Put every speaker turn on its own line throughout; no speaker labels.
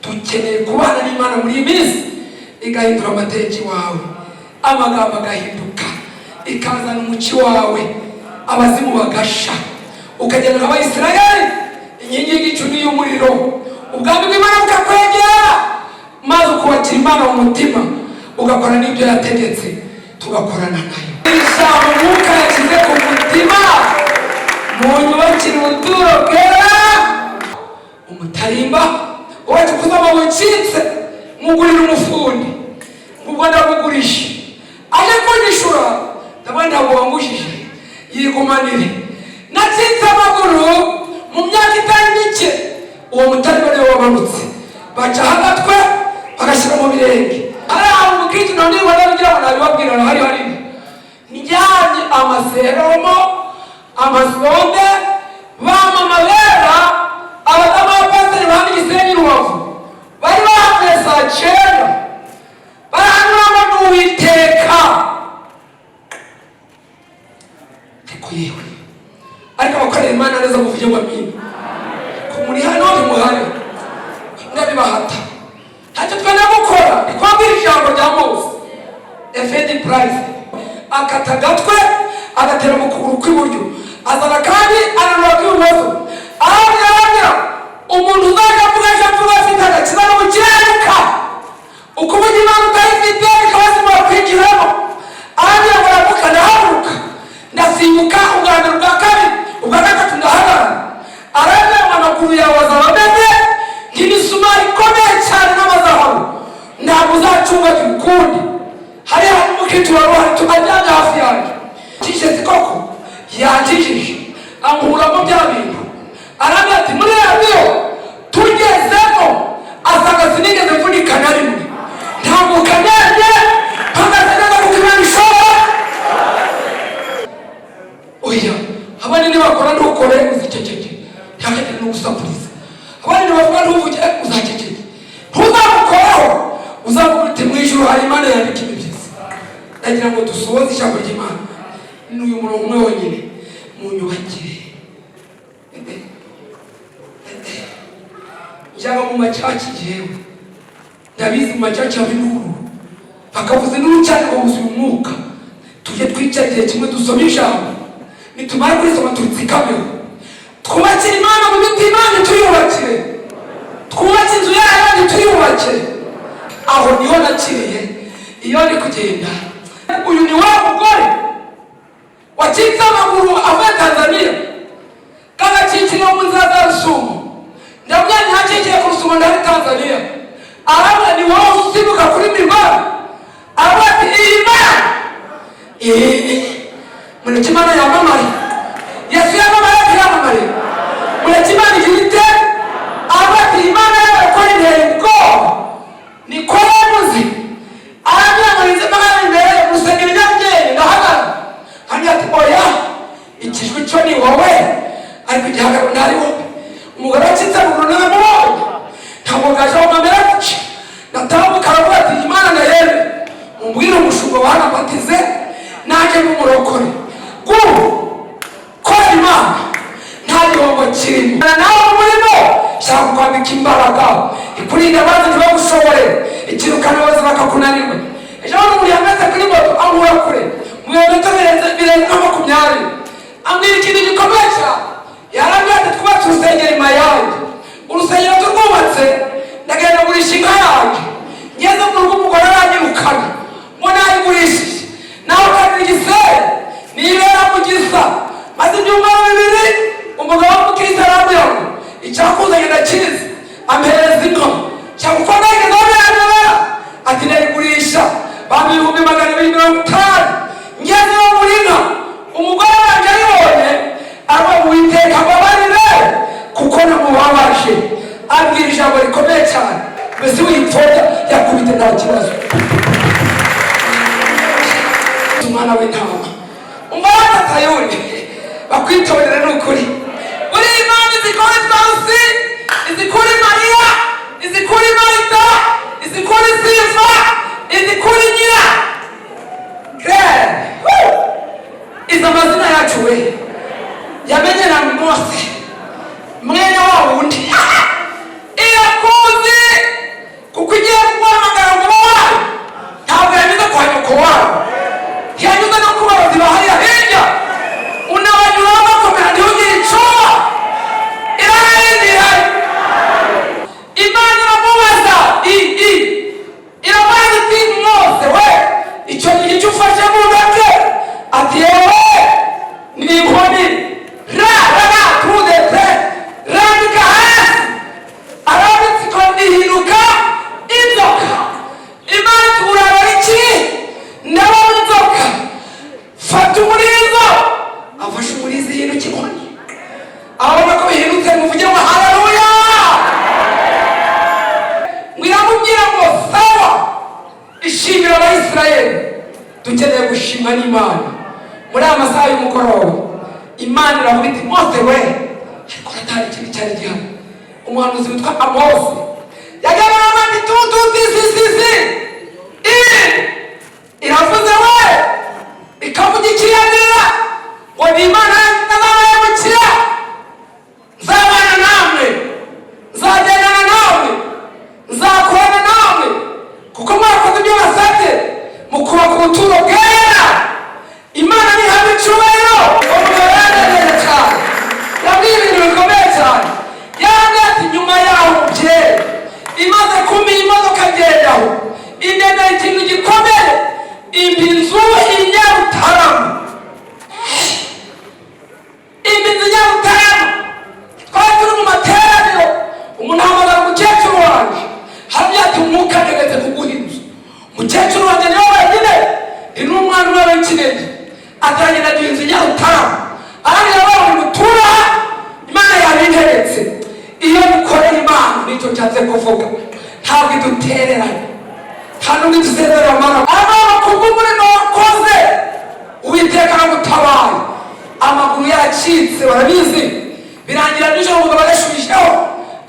Dukeneye kubana n'Imana muri iyi minsi, igahindura amateka iwawe, amagambo agahinduka, ikazana umucyo wawe, abazimu bagasha, ukagenda nk'Abayisirayeli, inkingi y'igicu n'iy'umuriro, ubwami bw'Imana bukakwegera, maze ukubakira Imana mu mutima, ugakora n'ibyo yategetse, tugakorana nayo. Ijambo Umwuka yashyize ku mutima: munyubakire ubuturo bwera. Umutarimba wacukuza amabuye ucitse, mugurira umufundi, ubwo ndamugurisha, aje kunyishura, ndabona ntabwo wangujije, yigumanire. Nacitse amaguru mu myaka itari mike, uwo mutarimba niwe wamanutse, bacaho agatwe bagashyira mu birenge. Hari ahantu umukristo none wanabigira ngo nabibabwira, hari hanini, njyanye amaseromo, amasonde, ba mama bera, abadamu b'abapasiteri bahana Gisenyi, Rubavu, bari bahavuye saa 9, barahanura ngo ni Uwiteka. Ariko yewe, ariko abakorera Imana neza, muvuge ngo amina. Ko muri hano ntimuhari, ndabibahata, ntacyo twenda gukora. Ni kubabwira ijambo rya Mose. Efendi Purayisi akata agatwe, agatera mu kuguru kw'iburyo, azana kandi ananura kw'ibumoso, arabwira, arabwira umuntu uzajya avuga, aje avuga afite agakiza no gukiranuka. Ukuvuga Imana utayifite bikabazimura kwinjiramo. Arabwira ngo aravuga, ndahaguruka, ndasimbuka ubwa mbere, ubwa kabiri, ubwa gatatu, ndahagarara. Arabwira ngo amaguru yawe azaba ameze nk'imisumari ikomeye cyane n'amazahabu, ntabwo uzacumbagira ukundi. Hari hari umukristo wari uhari, aryamye hafi yanjye. Kishetse koko yakijije, ankuramo bya bintu. Arambwira ati muri radiyo tugezemo, asanga sinigeze mvunika na rimwe, ntambuka nenge, mpagaze neza, kuko Imana ishobora. Oya, abandi nibakora ntukore, uziceceke, ntihakagire no gusakuriza. Abandi nibavuga ntuvuge, uzaceceke, ntuzamukoraho, uzavuga uti mu ijuru hari Imana yandika imibyizi. Ndagira ngo dusohoze ijambo ry'Imana ni uyu murongo umwe wonyine: munyubakire. Njyaba mu macaci, jyewe ndabizi, mu macaci haba induru, bakavuza induru cyane ngo buzuye umwuka. Tujye twicara igihe kimwe, dusome ijambo, nitumara kurisoma turitsikameho, twubakire Imana mu mitima, ntituyubakire, twubake inzu yayo, ntituyubake. Aho niho nakiriye. Iyo ndi kugenda, uyu ni wa mugore wacitse amaguru avuye Tanzania, kagacikira mu nzira za Rusumo. Ndabwira ntihacikiye ku Rusumo, ndari Tanzania. Arabwira ni wowe usimbuka kuri mibara, aravuga ati iyi mana, mureke Imana yamamare. Yesu yamamare, ntiyamamare? Mureke Imana igira ite? Aravuga ati Imana yawe ko intera ubwoba, niko yavuze. Arabwira ngo nize mpagarara imbere mu rusengero Nyarugenge, ndahagarara. Hanyuma ati oya, ikijwi cyo ni wowe, ariko igihagararo ntari wowe. Umugore wacitse amaguru naramubonye, ntabwo gaje aho mamera gutya, ndatambuka. Aravuga ati Imana ndayemera, mumbwire umushumba wanabatize, nanjye nk'umurokore. Gukora Imana nta gihombo kirimo. Nawe umurimo shaka kukwambika imbaraga ikurinda abanzi ntibagushobore, ikirukana abazi bakakunanirwa. Ejo bundi umuntu yameze kuri moto, ankura kure mu birometero birenze nka 20, ambwira ikintu gikomeye cyane. Yarambwira ati twubatse urusengero i Mayange, urusengero turwubatse, ndagenda ngurisha inka yanjye. Ngeze mu rugo umugore aranyirukana ngo nayigurishije, nawe ukagira igisebe nibera mu gisa. Maze ibyumweru 2, umugabo w'umukristo arambwira ngo icyakuzanye ndakizi, ampereza inka. Cyangwa uko nageze biranyobera, ati ndayigurisha, bampa 250,000. Ngezeyo muri inka, umugore wanjye ayibonye aba Uwiteka ababarire kuko namubabaje. Abwira ijambo rikomeye cyane, mbese wipfobya, yakubite nta kibazo. Umwana w'intama, umva batatayuri bakwitondere, ni ukuri. Uri Imana izikora Twarusi, izikura Mariya, izikura Marita, izikura Sifa, izikura Nyira Claire. Izo amazina yacu we yamenye na Mose mwene wa wundi irakuzi. Nk'abayisirayeli dukeneye gushima n'Imana muri aya masaha y'umugoroba. Imana iravuga iti: "Mose we." Ariko ratari ikintu cyari gihari. Umuhanuzi witwa Amosi yagaragaza ati: "Tututi si si si i iravuze we, ikavuga ikiyanira ngo ni Imana ntazabahemukira, nzabana namwe, nzagendana namwe, nzakorana namwe, kuko mwakoze ibyo basabye mukubaka ubuturo bwera." Imana ntihabwa icyubahiro. Umugabo yanejeje cyane, yabwiye ibintu bikomeye cyane. Yarambwiye ati: "Nyuma yaho mubyeyi, imaze kumpa iyi modoka ngendaho, indemera ikintu gikomeye, impa inzu i Nyarutarama, impa inzu i Nyarutarama." Twari turi mu materaniro, umuntu ahamagara umukecuru wanjye, harabwira ati: "Umwuka ntegetse kuguha inzu." Umukecuru wanjye niwe wenyine, ni n'umwana umwe w'ikinege. Atangira aduha inzu i Nyarutarama, arambwira ngo mutura Imana yabinteretse. Iyo dukoreye Imana, nicyo nshatse kuvuga, ntabwo idutererana, nta n'ubwo idusezerera amara. Aravuga kubw'umurimo wakoze, Uwiteka aragutabaye. Amaguru yaracitse, barabizi. Birangira nijoro umugabo agashubishaho,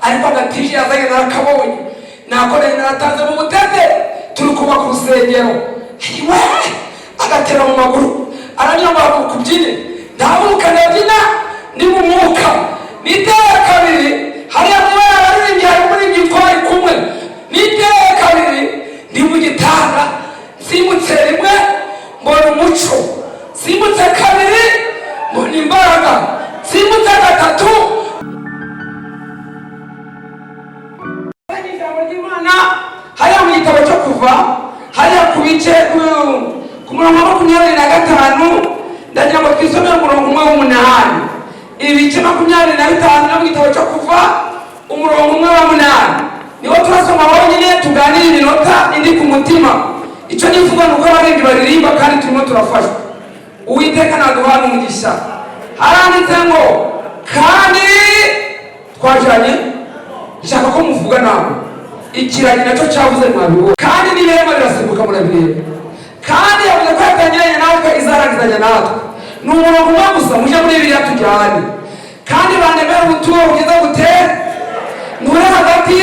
ariko agatije yazanye narakabonye, nakoreye, naratanze mu Butete, turi kubaka urusengero. We agatera mu maguru, aranyura ngo haguruka ubyine. Ndahaguruka ndabyina, ndi mu mwuka. Nitera kabiri hariya mu ibara abaririmbyi, hari umuririmbyi twari kumwe. Nitera kabiri ndi mu gitanda, nsimbutse rimwe mbona umuco, nsimbutse kabiri mbona imbaraga, nsimbutse gatatu. Ijambo ry'Imana hariya mu gitabo cyo Kuva, hariya ku bice ku murongo wa 25, ndagira ngo twisomere umurongo umwe w'umunani. Ibice 25 no mu gitabo cyo Kuva, umurongo umwe wa munani niwo turasoma wonyine, tuganire iminota indi ku mutima. Icyo nifuza ni uko abaririmbyi baririmba kandi turimo turafashwa. Uwiteka naduhana umugisha. Haranditse ngo: "Kandi twajanye." Nshaka ko muvuga nawe, ikiragi nacyo cyavuze, mwabibona, kandi n'ibihema birasimbuka, murabireba. Kandi yavuze ko yatangiranye natwe, izarangizanya natwe. Ni umurongo umwe gusa, mujye muri Bibiliya tujyane. "Kandi bandemera ubuturo bwiza gute? Nture hagati."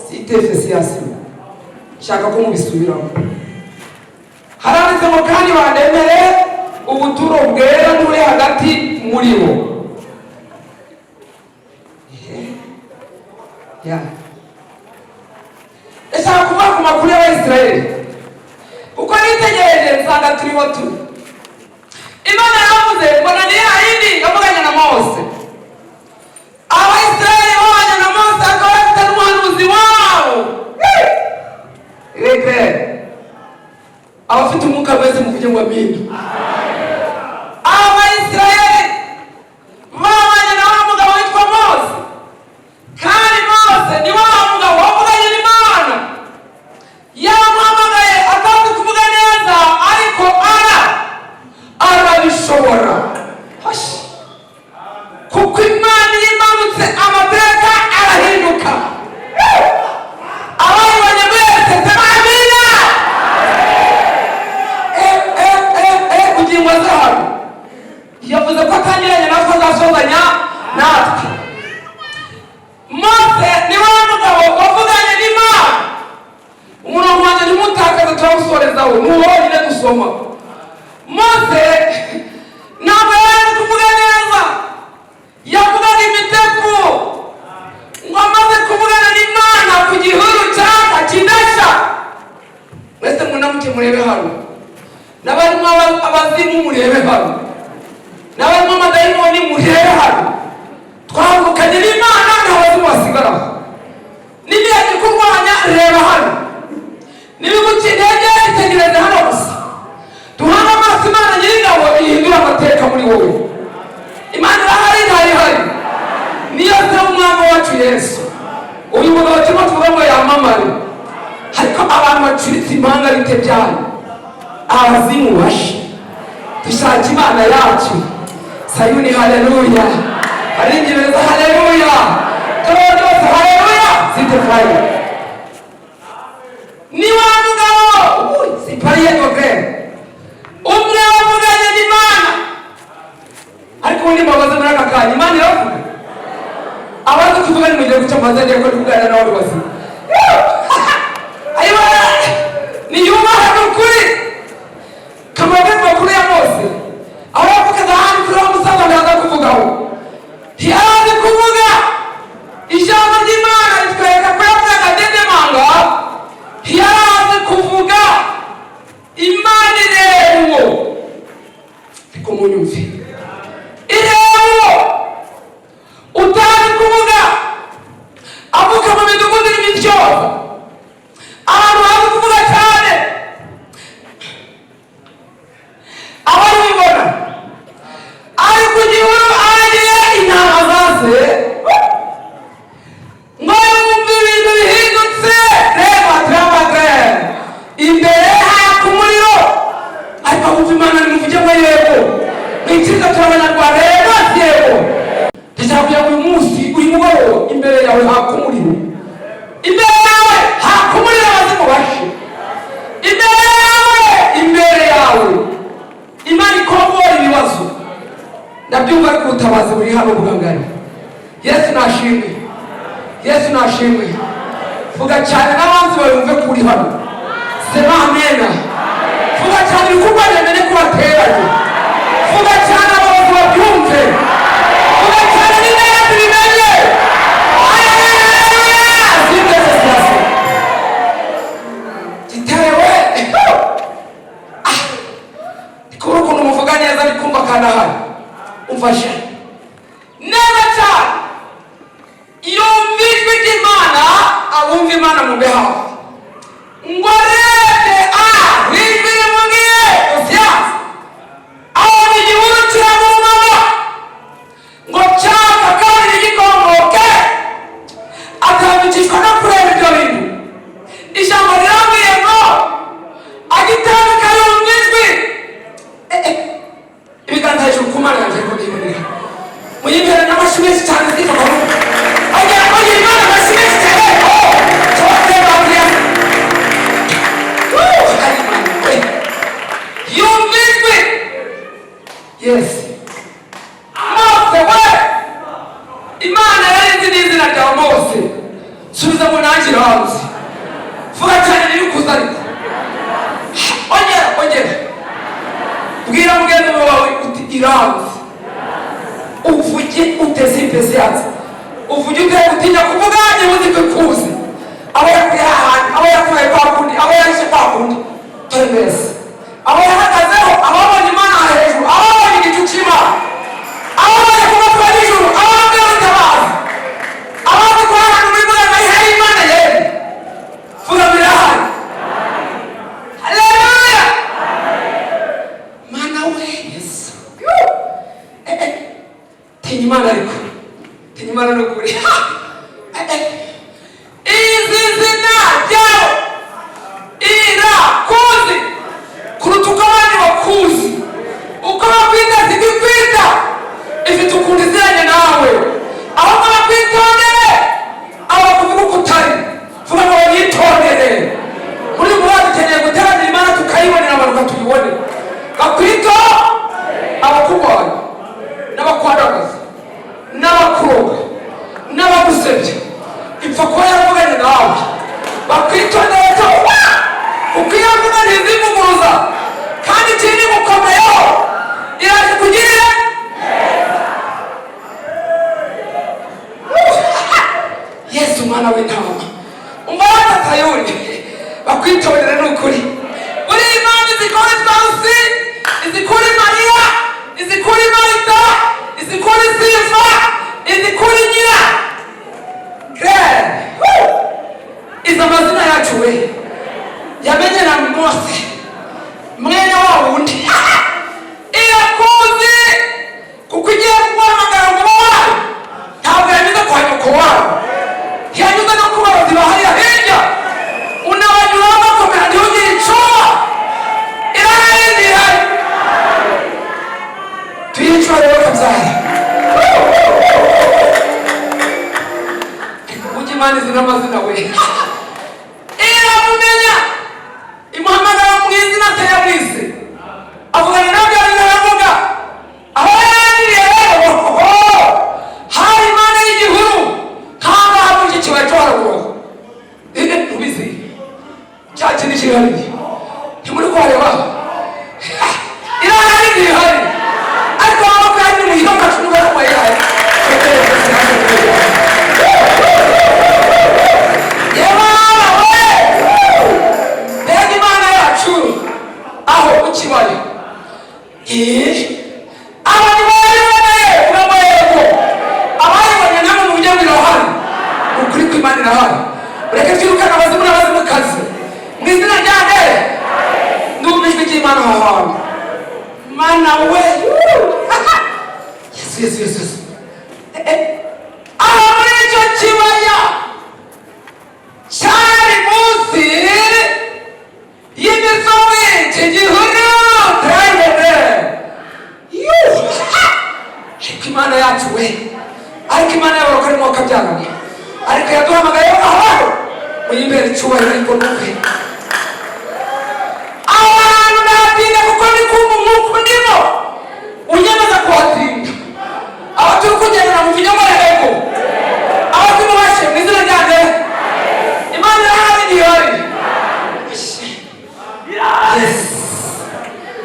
Site fesiyasi, nshaka ko mubisubiramo. Haranditse ngo: "Kandi bandemere ubuturo bwera, nture hagati muri bo." Ya, ndashaka kuvuga ku makuru y'Abayisiraheli, kuko nitegereje nsanga turiho turi. Imana yavuze, mbona ni ya yindi yavuganye na Mose. Abayisiraheli babanye na Mose, akaba bafite n'umuhanuzi wabo. Reke abafite umwuka wese muvuge ngo amina. Abayisiraheli babanye na wa mugabo witwa Mose, kandi Mose ni wa mugabo wavuganye n'Imana. Yamuhamagaye atazi kuvuga neza, ariko arabishobora. Hashi. Kuko Imana iyo imanutse amateka arahinduka. Abayibonye mwese sema amina. Kugira ngo aze hano, yavuze ko atangiranye natwe, azasozanya natwe. Mose ni wa mugabo wavuganye n'Imana. Umurongo wanjye ntimutakaze, turawusorezaho, ni uwo wonyine dusoma. Mose ntabwo yari azi kuvuga neza, yavugaga imitego. Ngo amaze kuvugana n'Imana ku gihuru cyaka kidashya. Mwese munamuke murebe hano, n'abarimo abazimu murebe hano, n'abarimo amadayimoni murebe hano. Twavukanye n'Imana, nta bazimu basigaraho. N'imiyaga ikurwanya, reba hano. N'ibiguca intege, itegereze hano gusa. Duhange amaso Imana Nyiringabo, ihindura amateka muri wowe. Imana irahari, ntayihari? Niyo se w'Umwami wacu Yesu. Uyu mugabo turimo tuvuga ngo yamamare, ariko abantu bacuritse impanga bite byanyu, abazimu bashe. Dushaka Imana yacu. Sayuni haleluya, abaririmbyi beza haleluya, toro ryose haleluya. Site fayi. Kuvuga nimugire guca maze ngiye ko kuganira nawe rwose. Ayiwa, niyubahe ni ukuri. Kamaro makuru ya Mose, aho yavugaga ahandi kuri wa musaza ntaza kuvugaho, ntiyarazi kuvuga. Ijambo ry'Imana ritwereka ko yavugaga dedemanga, ntiyarazi kuvuga. Imana ireba uwo, ariko munyumve, ireba uwo utazi kuvuga, avuka mu midugudu y'imicyozo, abantu bazi kuvuga cyane, abaribona ari ku gihuru aragiye intama za se, ngo yumve ibintu bihindutse. Reba turabagre imbere haka umuriro, ariko wumva Imana. Nimuvuge ngo yego. Mwikiriza turabanyarwanda, yego, yego. Ndashaka kugira ngo uyu munsi, uyu mugoroba, imbere yawe haka umuriro, imbere yawe haka umuriro, abazimu bashe imbere yawe, imbere yawe Imana ikongora ibibazo. Ndabyumva, ariko ubutabazi buri hano bwangari. Yesu nashimwe, Yesu nashimwe. Vuga cyane n'abanzi bawe bumve ko uri hano. Sema amena. Vuga cyane ibikorwa bemere ko wateranye. Vuga cyane abayobozi babyumve. Vuga cyane n'intara tubimenye. Haleluya! Gitewe ndikubona ukuntu muvuga neza, ndikumva kandi ahari umfashe neza cyane. Yumva ijwi ry'Imana, abumva Imana mube hafi. Ngo arebye ijwi rimubwiye Osiyasi, abona igihuru kiragurumana, ngo cyaka kandi ntigikongoke. Atambikishwa no kureba ibyo bintu. Ijambo rirambwiye ngo agitambika yumva ijwi. Ibiganza hejuru ku Mana yanjye, ariko ndibonera muyimbere n'amashyi menshi cyane. Zikavamo ongera, ongera Imana amashyi menshi cyane. Oh, tubatse. Hari Imana we. Yumva ijwi. Yes, Mose we! Imana yari izi n'izina rya Mose. Subiza ngo nanjye iranzi. Vuga cyane riri kuza, ariko ongera, ongera. Bwira mugenzi wawe uti iranzi. Uvuge uteze impesiyanse, uvuge uteye gutinya kuvuga. Niba uzi ko ikuzi, abo yakuye hahandi, abo yakuye kwa kundi, abo yahishe kwa kundi, dore mbese abo yahagazeho, ababonye Imana hejuru, ababonye igicu cy'Imana, ababonye ku mutwe nijoro, ababonye ubutabazi, abazi ko ahantu muri muganga hari Imana yera. Vuga birahari. Haleluya! Mana we, Yesu! Tinya Imana, ariko tinya Imana ni ukuri. Izi zina ryawe irakuzi kuruta uko abandi bakuzi. Uko bakwita siko ikwita, ifite ukuntu iziranye nawe. Ahubwo bakwitondere abo bakuvuga uko utari. Vuga ngo banyitondere. Muri uyu mwaka dukeneye guteranira Imana tukayibonera abantu, tuyibone. Bakwito abakurwanya n'abakwandagaza n'abakuroga n'abagusebya, ipfa kuba yaravuganye nawe. Bakwitondera cyo, kuko iyo avuga ntizivuguruza, kandi ikindi gukomeyeho iraje kugirira. Yesu umwana w'intama, umva watatayuri. Bakwitondere ni ukuri. Buri Imana izikora twansi, izikura Mariya, izikura Marita, izikura Sifa, izikura nyira Claire. Izo amazina yacu we yamenye na Mose mwene wa wundi. Irakuzi kuko igiye kuguhamagara ngo ube wayo. Ntabwo yanyuze kwa nyoko wawe, ntiyanyuze no ku barozi bahariya hirya, unabanyuraho bakomera, ntugire icuba. Irahari, ntihari tuyicwa rero kabyara. Ujya Imana izi n'amazina we, iramumenya, imuhamagara mu izina atayamwise, avugana nabyo aravuga. Aho yarangiriye rero, hari Imana y'igihuru. Cya kindi kiri hariya ntimuri kuhareba. Irahari, ntihari, ariko amaboko yanyu muhira amacumu baramuhaye. Yababa we, mbega Imana yacu! Aho mu kibaya abantu bariboneye, uramo yego, abayibonye namwe mu buryo birahari. Ukuri kw'Imana irahari. Ureke twirukane abazimu n'abazimukazi mu izina rya nde? Ndumva ijwi ry'Imana aho hantu. Mana we! Yesu, Yesu, Yesu, Yesu! Aho muri icyo kibaya cyari munsi y'imisozi, iki gihuru turayibone. Ariko Imana yacu we, ariko Imana y'abarokore mwuka byaranye, ariko yaduhamagaye aho muyimbere icyubahiro. Ariko nukwe aho hantu nahatinda, kuko ni kumva umwuka undimo unyemeza kuhatinda. Aho turi kugendera mu binyamahego, aho tumubashe mu izina rya nde? Imana irahari, ntihari? Yes,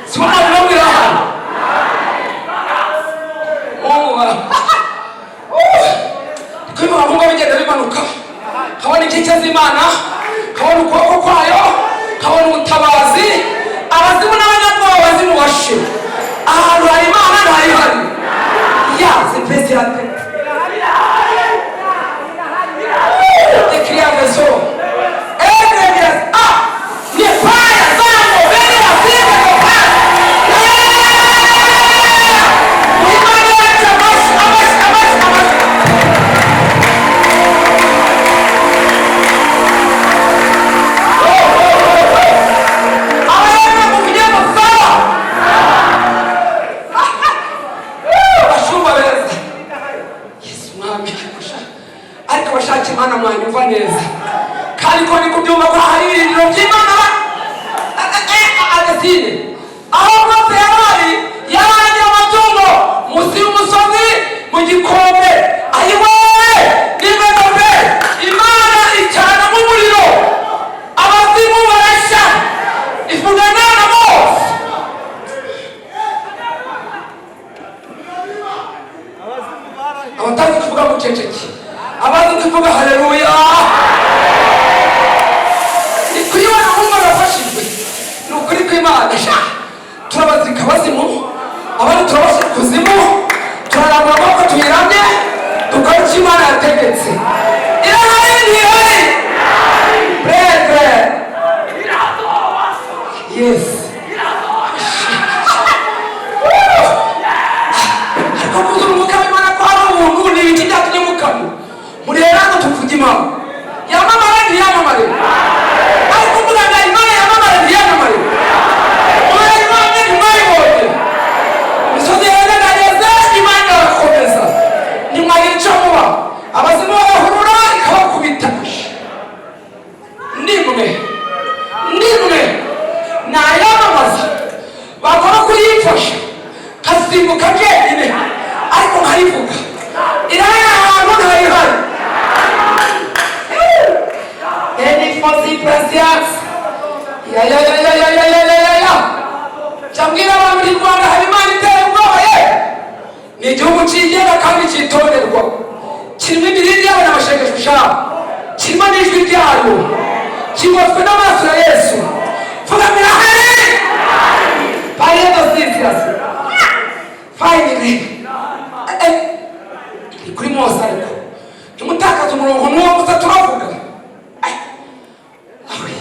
sibona biba irahari. Kwibuka ngo bigenda bimanuka, kabona inkike z'Imana, kabona ukuboko kwayo, kabona ubutabazi. Abazimu n'abanyabwoba, abazimu bashe. Ahantu hari Imana, ntayihari ya zipesirate dekiriyaveso egrevias a ni faya zango bene afurika kopaya. Imana yacu, amashyi, amashyi, amashyi, amashyi! Abayemwe muvuge ngo sawa, bashumba beza. Yesu Mwami! Ariko abashaka Imana mwanyumva neza, kandi ko ni kubyumva ko hari ibirindiro by'Imana agasine. Aho Mose yarari yaragiye amatungo munsi y'umusozi mu gikombe, ayiwe nimeza pe, Imana icanamo umuriro, abazimu barashya, ivugana na Mose.
Abazimu barahiye.
Abatazi kuvuga muceceke, abazi kuvuga haleluya. Ni kuyibona nkumva barafashijwe. Ni ukuri kw'Imana sha, turabazirika abazimu, abandi turabashyira ikuzimu, turarambura amaboko tuyiramye, dukora icyo Imana yategetse. Irahari, ntihari? Bredre, yes. Ariko kuzura umwuka w'Imana ko hari ubuntu, ni ibiki byatumye mukamo mureba hano? Tuvuge Imana yamamare, ntiyamamare? Ariko kuvuga ngo Imana yamamare, ntiyamamare? Murayibonye, ntimwayibonye? Imisozi yarenganeza, Imana irabakomeza, ntimwagira icyo muba. Abazimu bagahurura, ikabakubita. Nimwe nimwe nayamamaza, bagomba kuyimfasha nkasimbuka njyenyine, ariko nkayivuga. Irahari ahantu, ntayihari? Enifosi presiyansi ya ya ya ya ya ya ya ya ya ya. Cyambwira abantu mu Rwanda hari Imana iteye ubwoba ye. Ni igihugu cyigenga kandi cyitonderwa, kirimo imirindi y'abanyamashengesho, kirimo n'ijwi ryayo, kigoswe n'amaraso ya Yesu. Vuga ngo irahari. Payedo sisiyasi fayinire ni kuri Mose, ariko ntimutakaze umurongo n'uwo musa turavuga. Awe.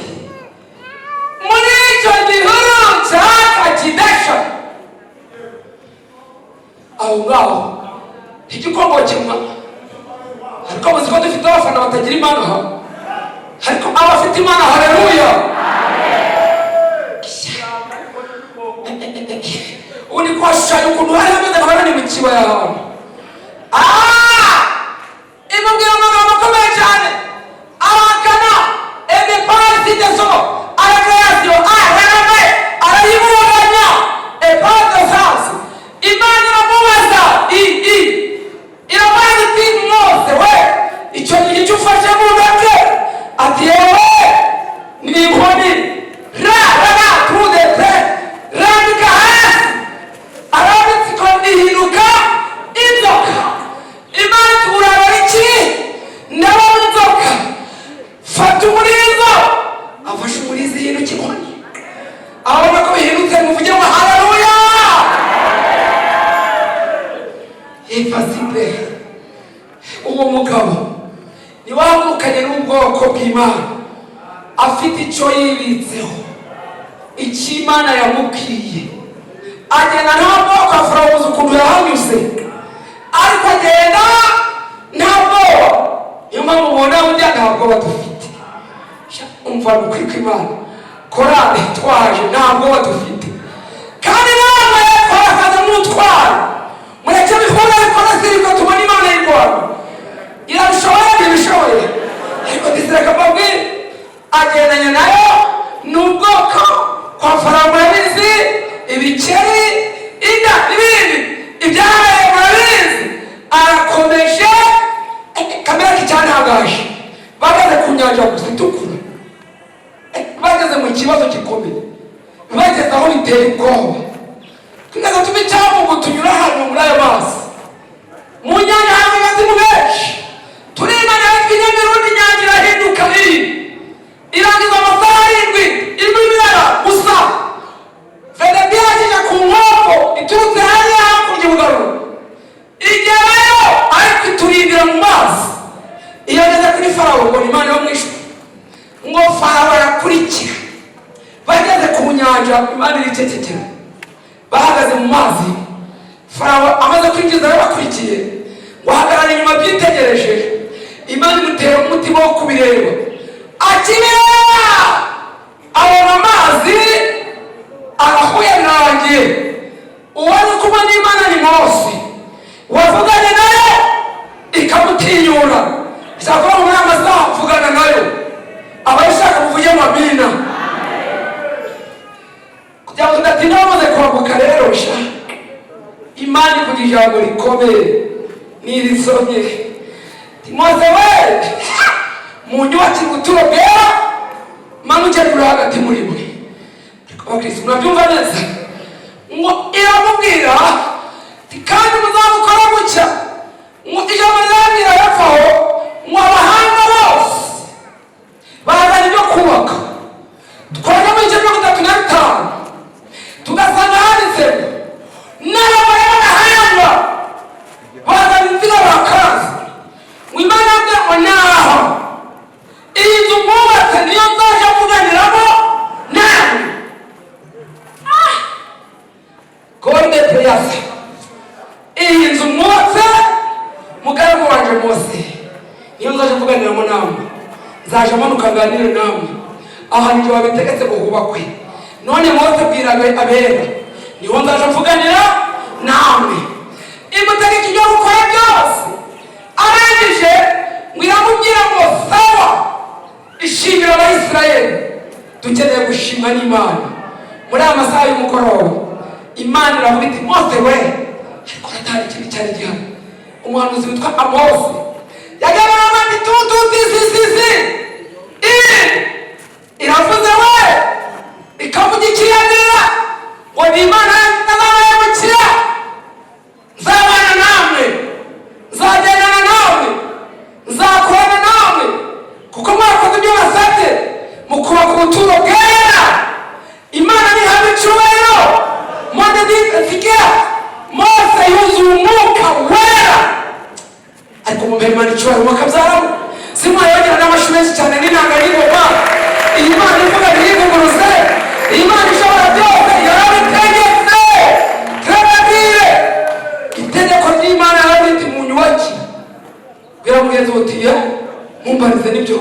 Muri icyo gihuru cyaka kidasha aho ngaho igikombo kimwa. Ariko muzi ko dufite abafana batagira Imana aha, ariko abafite Imana, haleluya! Ubu ni kuhashushanya ukuntu hari hameze, nkabona ni mu kibaya ahantu. Imubwira amagambo akomeye cyane, arahakana emeparasiteso arakarasiyo ararame, arayiburanya epadosansi. Imana iramubaza i i iramubaza iti: "Mose we, icyo gihe icyo ufashe mu ntoki?" Ati: "Yewe, ni inkoni." Niwahagurukanye n'ubwoko bw'Imana afite icyo yibitseho, icyo Imana yamubwiye. Agenda nta bwoko afurabuza ukuntu yahanyuze, ariko agenda nta bwoba. Niyo mpamvu ubona burya nta bwoba dufite. Umva, ni ukuri kw'Imana, korali twaje nta bwoba dufite, kandi namwe twarakaza nk'utwara. Mureke bihure, ariko nasiriko tubona Imana y'u Rwanda irabishoboye, ntibishoboye. Ariko disireka mbabwire, agendanye nayo ni ubwoko kwa Farawo murabizi, ibikeri, inda n'ibindi ibyabaye murabizi. Arakomeje kamere kicyantangaje, bageze ku nyanja gusa itukura, bageze mu kibazo gikomeye, bageze aho biteye ubwoba. Twigeze tuba icyamungu, tunyura hano muri ayo mazi mu nyanja hari abazimu benshi. Turimana tw'inyamirundi, inyanja irahinduka iri irangiza amasaha 7 irimo ibirara gusa. Fedebi yakije ku nkombo iturutse hariya hakurya i Bugarura, igerayo ariko iturindira mu mazi. Iyo ageze kuri Farawo ngo ni Imana yo mu ijuru, ngo Farawo arakurikira. Bageze ku nyanja, Imana iricecekera. Bahagaze mu mazi, Farawo amaze kwinjiza abakurikiye, ngo ahagarara inyuma byitegereje. Imana imutera umutima wo kubireba. Akibireba abona amazi arahuye, birangiye. Uwari kumwe n'Imana ni Mose wavuganye nayo ikamutinyura. Ishaka muri amasaha vugana nayo, abayishaka muvuge ngo amina, kugira ngo tudatinda. Bamaze kwambuka rero sha, Imana ivuga ijambo rikomeye nirisomye. Mose we, mu nyubakire ubuturo bwera, manuke turi hagati muri mwe. Ariko abakristo murabyumva neza, ngo iramubwira ati kandi muzamukora gutya. Ngo ijambo rirambwira yapfaho ngo abahanga bose bazana ibyo kubaka. Twajya muri icyo 35, tugasanga handitsemo n'abagore b'abahanga bazana inziga bakaza. Ngo Imana yabwira ngo naho iyi nzu mwubatse niyo nzaje mvuganiramo namwe. Gonde peyasa, iyi nzu mwubatse, mugaragu wanje Mose, niyo nzaje mvuganiramo namwe. Nzaje manuka nganire namwe aha, nijye wabitegetse ngo hubakwe. None Mose, bwira abera, niho nzaje mvuganira namwe. Imutegeka ibyo gukora byose. Arangije ngo iramubwira ngo sawa, ishimira Abayisirayeli. Dukeneye gushimwa n'Imana muri aya masaha y'umugoroba. Imana iravuga iti Mose we, ariko hatari ikintu cyari gihari. Umuhanuzi witwa Amosi yagaragaza ati tu tu ti si si si i iravuze we, ikavuga ikiyanira ngo ni Imana ntazabahemukira, nzabana namwe, nzagendana namwe, nzakorana namwe, kuko mwakoze ibyo basabye mukubaka ubuturo bwera. Imana ntihabwa icyubahiro. Monde sikia, Mose yuzuye Umwuka Wera. Ariko mubere Imana icyubahiro, mukabyaramo simwayongera n'amashyi menshi cyane n'inanga y'ingoma. Iyi Mana ivuga ntiyivuguruze, iyi Mana ishobora byose, yarabitegetse. Turababwire itegeko ry'Imana yarabiti munyubakire. Bwira mugenzi uti ye mumbarize, nibyo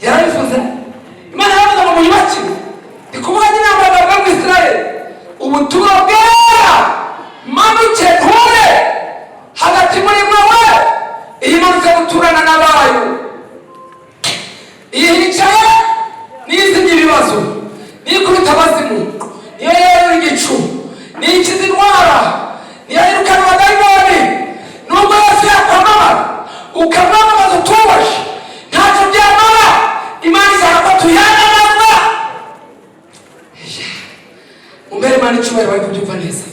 yarabivuze. Imana yaravuze ngo munyubakire. Ndi kuvuga nyine amagambo mu Isirayeli, ubuturo bwera, manuke nture hagati muri mwe. Iyo imanutse guturana n'abayo, iyi yicaye nizimya ibibazo, nikubita abazimu, niyo yerura igicu, nikiza indwara, niyo yirukana abadayimoni. Nubwo Yesu yakwamamara, ukamwamamaza utubashe, ntacyo byamara. Imana ishaka ko tuyamamaza. Umbere Imana icyubahiro, bari kubyumva neza.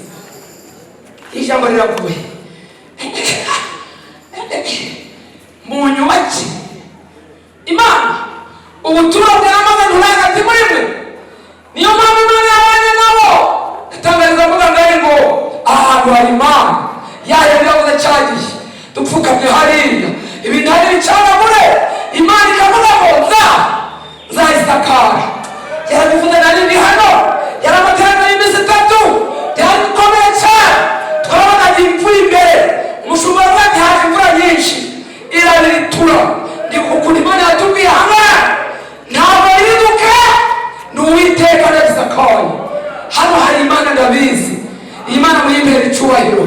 Ijambo riragoye. Mu nyubaki Imana ubuturo bwamaze nturi hagati muri mwe. Niyo mpamvu Imana yabanye nabo. Itangariza mvuga ngari ngo aha hantu hari Imana yayo. Yavuze cyagiye dupfukamye hariya, ibintu hari ibicanamure. Imana ikavuga ngo nzayisakara. Yarabivuze, nari ndi hano, yari amateraniro y'iminsi 3, byari bikomeye cyane. Twabonaga imvura imbere, umushumba aravuga ati haje imvura nyinshi irabiritura. Ni ukuntu Imana yatubwiye hamwe, ntabwo iriduka, ni Uwiteka ndabisakaye. Hano hari Imana, ndabizi. Iyi Mana muyimpera icyubahiro,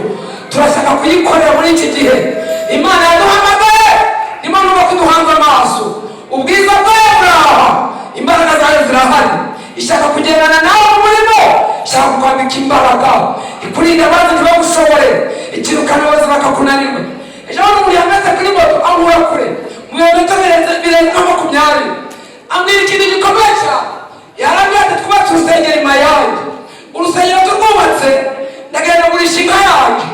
turashaka kuyikorera muri iki gihe. Imana yaduhamagaye, niyo mpamvu ko duhanze amaso ubwiza bwayo buraha, imbaraga zayo zirahari. Ishaka kugendana nawe mu murimo, ishaka kukwambika imbaraga, ikurinda abanzi ntibagushobore, ikirukana abazi bakakunanirwa. Ejo bundi umuntu yameze kuri moto ankura kure mu birometero birenze nka 20, ambwira ikintu gikomeye cyane. Yarambwira ati twubatse urusengero i Mayange, urusengero turwubatse, ndagenda ngurisha inka yanjye.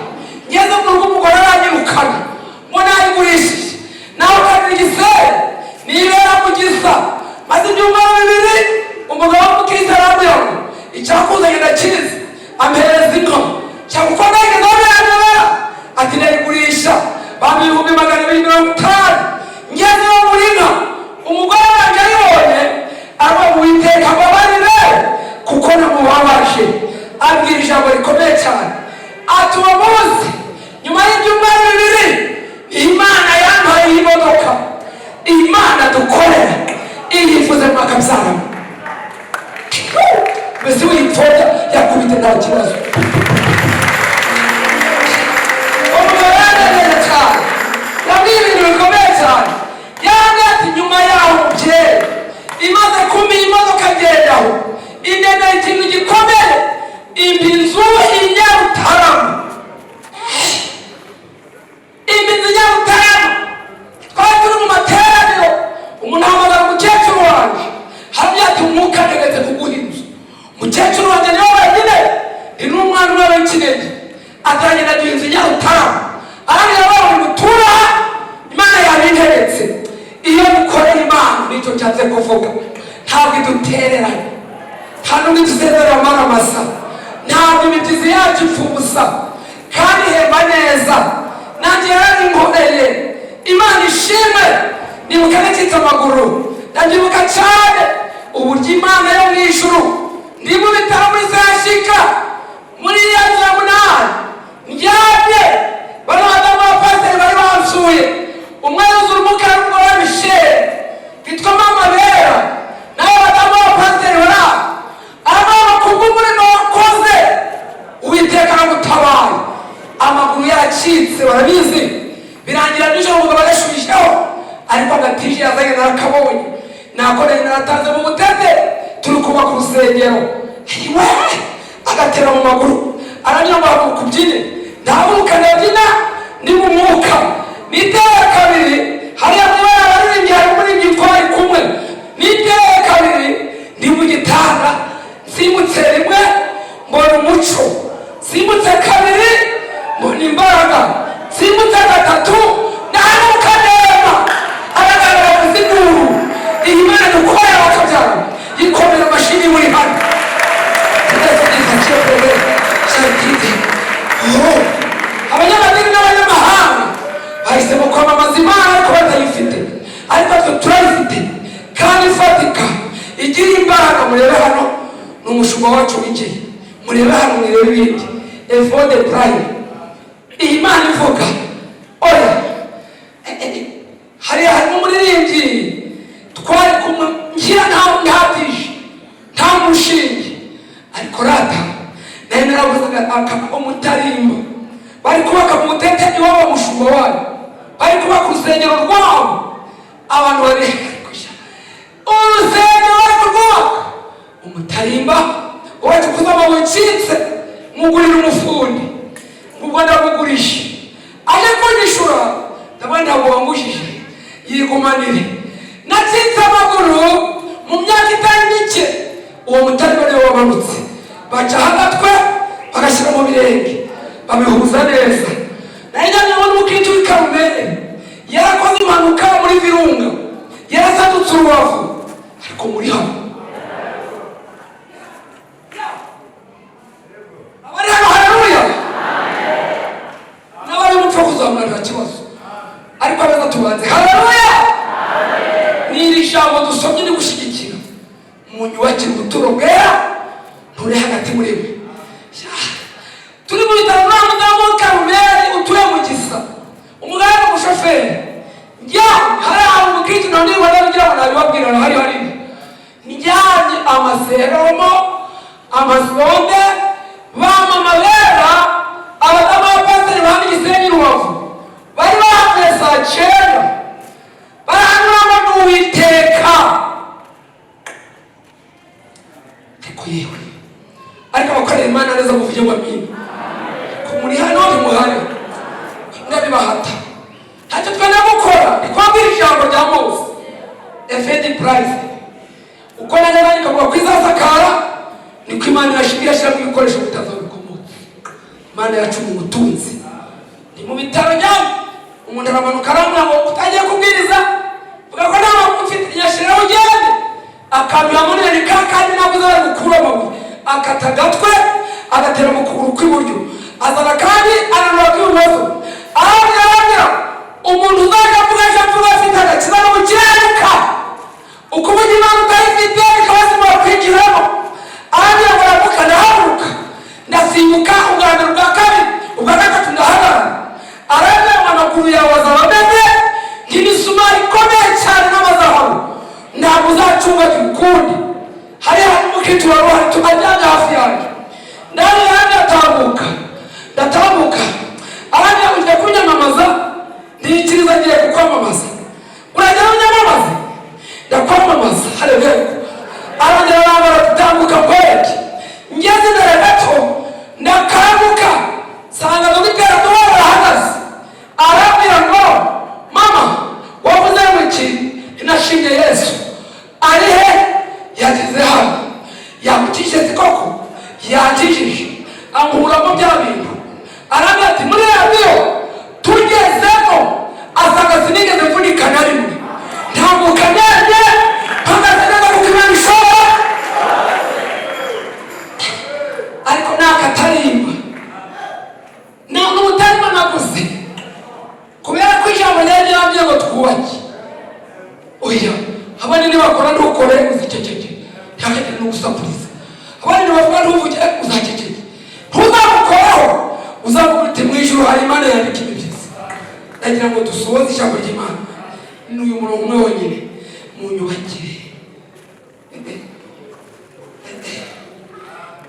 Ngeze mu rugo umugore aranyirukana ngo nayigurishije, nawe ukagira igisebe nibera mu gisa. Maze ibyumweru 2 umugabo w'umukristo arambwira ngo icyakuzanye ndakizi, ampereza inka. Cyangwa uko nageze aho biranyobera, ati ndayigurisha, bampa 250,000. Ngeze iwe muri inka, umugore wanjye ayibonye aravuga ngo Uwiteka mbabarire kuko namubabaje. Abwira ijambo rikomeye cyane, ati uwo munsi nyuma y'ibyumweru 2 Imana yampaye iyi modoka. Imana dukorera iyifuze mwakabyaramo. Mbese wipfobya yakubite, nta kibazo. Umugabo yaranezeza cyane, yabwiye ibintu bikomeye cyane. Yarambwiye ati nyuma yaho mubyeyi imaze kumpa iyi modoka ngendaho, indemera ikintu gikomeye, impa inzu i Nyarutarama, impa inzu i Nyarutarama. Twari turi mu materaniro, umuntu ahamagara umukecuru wanjye, hamwe ati umwuka ntegetse kuguha inzu. Umukecuru wanjye niwe wenyine, ni n'umwana umwe w'ikinege, atangira aduha inzu i Nyarutarama. Arambwira ngo mutura Imana yabinteretse. Iyo dukorera Imana, nicyo nshatse kuvuga, ntabwo idutereranye, nta nubwo idusezerera amaramasa, ntabwo imibyizi yacu ipfa ubusa, kandi ihemba neza. Nanjye yararinkoreye, Imana ishimwe. Nibuka nacitse amaguru, ndabyibuka cyane uburyo Imana yo mu ijuru, ndi mu bitaro muri sashika muri iriya nzu ya 8 ndyamye, bano badamu b'abapasiteri bari bansuye, umwe yuzura umwuka n'umugore wa Michel witwa Mama Bera, nawe badamu b'abapasiteri bari aho, aravuga kubw'umurimo wakoze Uwiteka aragutabaye. Amaguru yaracitse barabizi, birangira nijoro umugabo agashubishaho, ariko agatije yazanye narakabonye, nakoreye naratanze mu Butete turi kubaka urusengero, we agatera mu maguru, aranyura ngo haguruka ubyine, ndahaguruka ndabyina, ni mu mwuka. Nitera kabiri hariya mu ibara abaririmbyi, hari umuririmbyi twari kumwe. Nitera kabiri ndi mu gitanda, nsimbutse rimwe mbona umuco, nsimbutse kabiri mbona imbaraga, nsimbutse gatatu ndahaguruka neza. Abaganga bavuze induru. Iyi Mana dukorera bakabyara yikomera amashini muri hano. Abanyamadini n'abanyamahanga bahisemo kwamamaza Imana ariko batayifite, ariko twe turayifite kandi ifatika, igira imbaraga. Murebe hano ni umushumba wacu w'igihe, murebe hano, murebe ibindi Evode Prime. Iyi Mana ivuga oya. Hariya harimo umuririmbyi twari kumwe, ngira ntatije nta mushinge, ariko rata nayo naravuzaga umutarimba bari kubaka mu Butete iwabo, mushumba wayo bari kubaka urusengero rwabo, abantu bari urusengero bari kurwubaka, umutarimba wacu kuza amabuye ucitse, mugurira umufundi, ubwo ndamugurisha, aje kunyishura, ndabona ntabwo wangujije, yigumanire. Nacitse amaguru mu myaka itari mike, uwo mutarimba niwe wamanutse, bacaho agatwe bagashyira mu birenge babihuza neza. Nayo njyanye n'umukristo w'i Karumeli, yarakoze impanuka muri Virunga, yarasadutse urubavu, ariko muri hano abari hano, haleluya, n'abari mupfa kuzamura nta kibazo, ariko abeza tubanze haleluya. dusomye ni gushyigikira munyubakire ubuturo bwera, nture hagati muri mwe. Turi mu bitaro nta mudamu w'i Karumeli utuye mu Gisa, umugore ni umushoferi. Njya hari ahantu umukristo nta niba ngira ngo nabibabwira, hari hari njyanye amaseromo, amasonde, ba mama bera, abadamu b'abapasiteri ba Gisenyi, Rubavu, bari bahavuye saa 9, barahanura ngo ni Uwiteka. Ariko yewe, ariko abakorera Imana neza muvuge ngo amina. Ko muri hano ntimuhari, ndabibahata, ntacyo twenda gukora. Ndi kubabwira ijambo rya Mose Efendi Purayizi, uko najya nandika ko izasakara, niko Imana irashyiramo ibikoresho bitazabikomotse. Imana yacu ni umutunzi. Ni mu bitaro njyamo, umuntu aramanuka arambwira ngo utangiye kubwiriza, vuga ko nta makuru mfite, nyashyiraho ugende. Akamira munini ka kandi ntabwo uzaba gukura amabuye, akata agatwe agatera mu kuguru kw'iburyo, azana kandi ananura kw'ibumoso. Arambwira, arambwira umuntu uzajya avuga ejo avuga afite agakiza no gukiranuka, uko uvuga Imana utayifite bikaba kwinjiramo. Arambwira ngo aravuga, ndahaguruka, ndasimbuka ubwa mbere, ubwa kabiri, ubwa gatatu, ndahagarara. Arambwira ngo amaguru yawe azaba ameze nk'imisumari ikomeye cyane n'amazahabu, ntabwo uzacungagira ukundi. Hari hari umukristo wari uhari tumajyanye hafi yanjye, ndabona ndatambuka, ndatambuka. Arambwira ngo ujya kunyamamaza, ndikiriza ngiye kukwamamaza, uragera unyamamaze, ndakwamamaza. Haleluya. Arongera arambara, gutambuka nkwereke. Ngeze imbere gato ndakanguka, nsanga dogiteri Aduwara arahagaze. Arambwira ngo mama, wavuze ngo iki? Nashimye Yesu. Ari he? Yageze hano, yamukishije koko, yakijije, ankuramo bya bintu. Arambwira ati muri radiyo tugezemo, asanga sinigeze mvunika na rimwe, ntambuka nenge, mpagaze neza kuko Imana ishobora. Ariko nakatarimba n'ubutarima naguze kubera ko ijambo ryari ryambwiye ngo twubake. Oya, abandi nibakora ntukore, uziceceke, ntihakagire no gusakuriza. Abandi nibavuga ntuvuge, uzaceceke, ntuzamukoraho, uzavuga uti mu ijuru hari Imana yandika imibyizi. Ndagira ngo dusohoze ijambo ry'Imana ni uyu murongo umwe wonyine: munyubakire.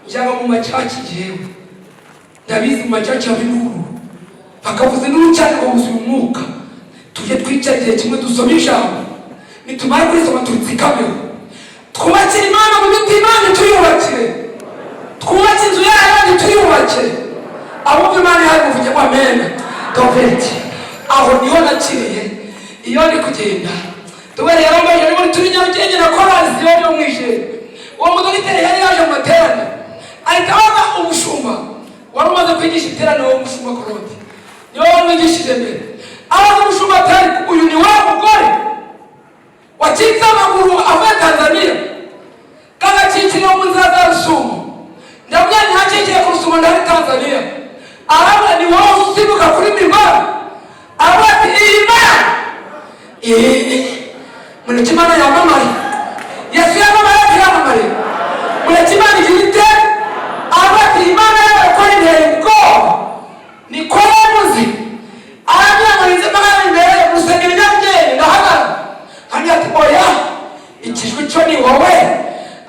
Njyaba mu macaci, jyewe ndabizi, mu macaci haba induru, bakavuza induru cyane ngo buzuye umwuka. Tujye twicara igihe kimwe dusome ijambo, nitumara kurisoma turitsikameho, twubakire Imana mu mitima, ntituyubakire, twubake inzu yayo, ntituyubake. Abumva Imana yayo muvuge ngo amen. Doveti aho niho nakiriye. Iyo ndi kugenda tubereye yarambaye, ari muri turi Nyarugenge na korali Ziyoni yo mu ijeri. Uwo mudogiteri yari yaje mu materaniro, ahita abaza umushumba wari umaze kwigisha iteraniro, uwo mushumba Korodi niwe wari wigishije mbere. Abaza umushumba ati uyu ni wa mugore wacitse amaguru avuye Tanzania, kagacikira mu nzira za Rusumo? Ndabwira ntihacikiye ku Rusumo, ndari Tanzania. Arabona ni wowe usimbuka kuri mibara. Aravuga ati iyi mana, mureke Imana yamamare. Yesu yamamare, ntiyamamare, mureke Imana igira ite? Aravuga ati Imana yawe ko inteye ubwoba, niko yavuze. Arabwira ngo ninze mpagarare imbere mu rusengero Nyarugenge, ndahagarara. Hanyuma ati oya, ikijwi cyo ni wowe,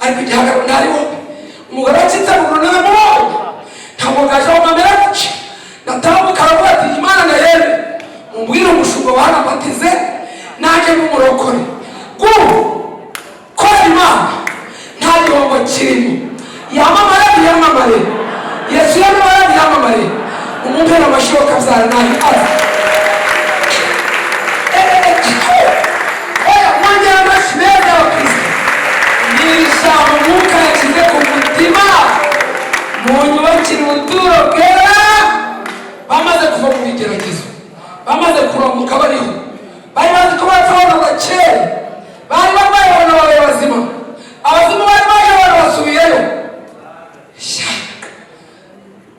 ariko igihagararo ntari wowe. Umugore wacitse amaguru naramubonye, ntabwo bwaje aho mamera gutya. Ndatambuka, aravuga ati Imana ndayemera, mumbwire umushumba wanabatize nanjye nk'umurokore. Gukora Imana nta gihombo kirimo. Yamamare, ntiyamamare, Yesu yamamare, ntiyamamare, umumpera amashoka abyara nabi aza. Oya, mwongera amashyi meza y'abakristo. Ni ijambo Umwuka yashyize ku mutima: munyubakire ubuturo bwera. Bamaze kuva mu bigeragezo, bamaze kuramuka bariho, bari bazi ko bapfa abantu kera, bari barwaye abantu babaye bazima, abazimu bari baje abantu basubiyeyo.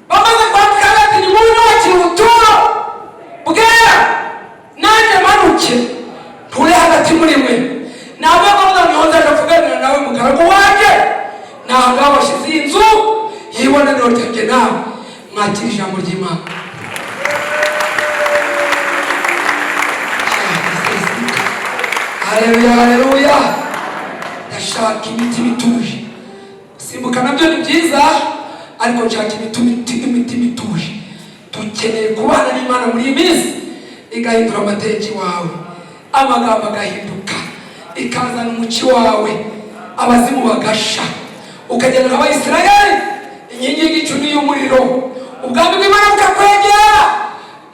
Bamaze kwandika ati nimunyubakire ubuturo bwera, nanjye manuke nture hagati muri mwe. Ntabwo bavuga Mwakire ijambo ry'Imana. Haleluya, haleluya. Ndashaka imitima ituje. Gusimbuka nabyo ni byiza, ariko nshaka imitima ituje. Dukeneye kubana n'Imana muri iyi minsi, igahindura amateka iwawe, amagambo agahinduka, ikazana umuci wawe, abazimu bagasha, ukagenda nk'Abayisiraheli, inkingi y'igicu n'iy'umuriro, ubwami bw'Imana bukakwegera,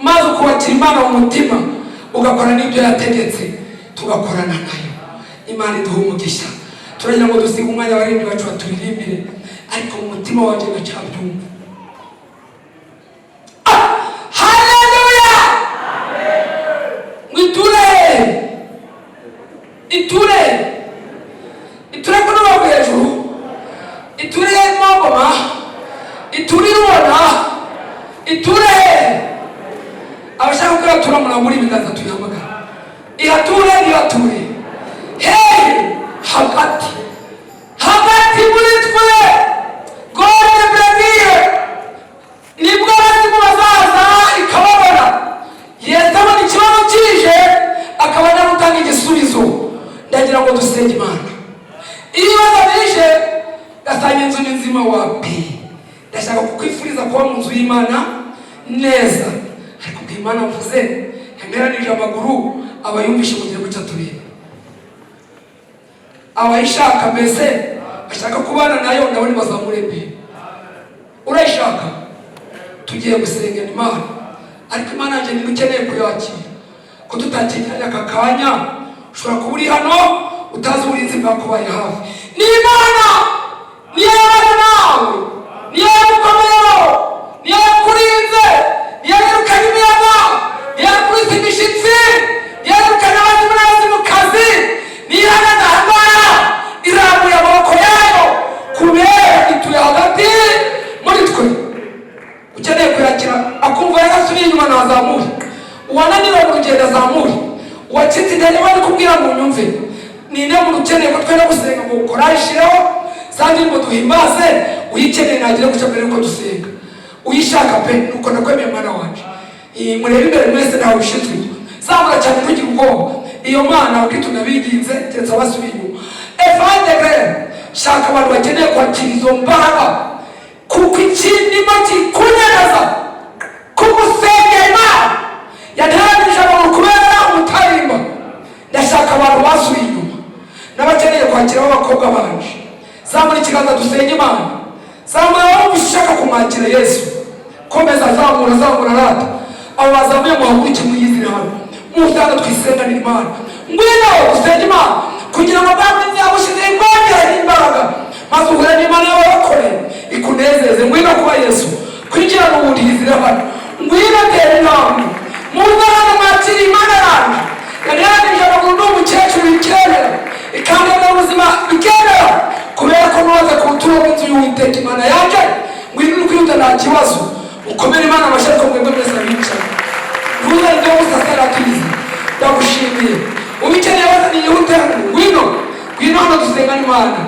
maze ukubakira Imana mu mutima, ugakora n'ibyo yategetse, tugakorana nayo. Imana iduha umugisha. Turagira ngo dusige umwanya abaririmbyi bacu baturirimbire, ariko mu mutima wanjye ndacyabyumva. Haleluya! Ngo iture, iture, iture ku rwego hejuru, iture mongoma, iture irubona, iture. Abashaka ko yatura murambura ibiganza tuyihamagara. Ihature, ihature hehe? Hagati, hagati muri twe. God Brazil, nibwo abazimu bazaza ikababona. Yesu abona ikibazo kije, akaba nawe utanga igisubizo. Ndagira ngo dusenge Imana. Iyo ibibazo bije, gasanga inzu ni nzima wapi. Ndashaka kukwifuriza kuba mu nzu y'Imana neza, ariko ubwo Imana mvuze yanteranije amaguru, aba yumvishe mu gihugu cyatureba. Abayishaka mbese bashaka kubana nayo, ndabona bazamure mbere. Urayishaka? Tugiye gusengera Imana, ariko Imana yanjye niba ukeneye kuyakira, ko tutakigiranye aka kanya, ushobora kuba uri hano utazi uburinzi bwakubaye hafi. Ni Imana niyo yabana nawe, niyo yagukomeyeho, niyo yakurinze, niyo yirukanye imiyaga, niyo yakubise imishyitsi, niyo yirukanye abazimu n'abazimukazi, niyo ihagaze aha ngaha irambuye amaboko yayo kubera ituye hagati muri twe. Ukeneye kuyakira akumva yarasubiye inyuma, ntazamure. Uwananiwe mu rugendo azamure. Uwacitse intege bari kubwira ngo unyumve. Ninde muntu ukeneye ko twenda gusenga ngo korayishireho za ndirimbo duhimbaze? Uyikeneye nagire guca mbere yuko dusenga. Uyishaka pe, nuko nakwemeye mwana wanje. Murebe imbere mwese, ntawe ushinzwe. Zamura cyane, ntugire ubwoba. Iyo mana ubwitu nabiginze, keretse abasubiye inyuma. Evangele, shaka abantu bakeneye kwakira izo mbaraga, kuko ikindimo kikunyereza kugusengera Imana yateranije abantu kubera umutarimba. Ndashaka abantu basubiye inyuma n'abakeneye kwakira b'abakobwa banje. Zamura ikiganza dusenge Imana. Zamura wumva ushaka kumwakira Yesu. Komeza, zamura, zamura rata. Abo bazamuye muhaguruke muyizire hano, muzana twisenganira Imana. Ngwino dusenge Imana kugira ngo bwa bwiza yagushize ingongere n'imbaraga, maze uhure n'Imana y'abarokore ikunezeze. Ngwino kuba Yesu kwinjira mu bundi, yizire hano. Ngwino tera intambwe, muze hano mwakire Imana yanjye yaneranije amaguru. Ni umukecuru bikemera, ikandamira ubuzima bikemera, kubera ko nubaze ku buturo bw'inzu y'Uwiteka Imana yanjye. Ngwino uri kwihuta, nta kibazo. Ukomere Imana amashyi, ariko mwebwe mwese abicaye ntuzane ibyo gusasera tuyizi. Ndagushimiye. Ubikeneye wese niyihute hano. Ngwino, ngwino hano dusengane Imana.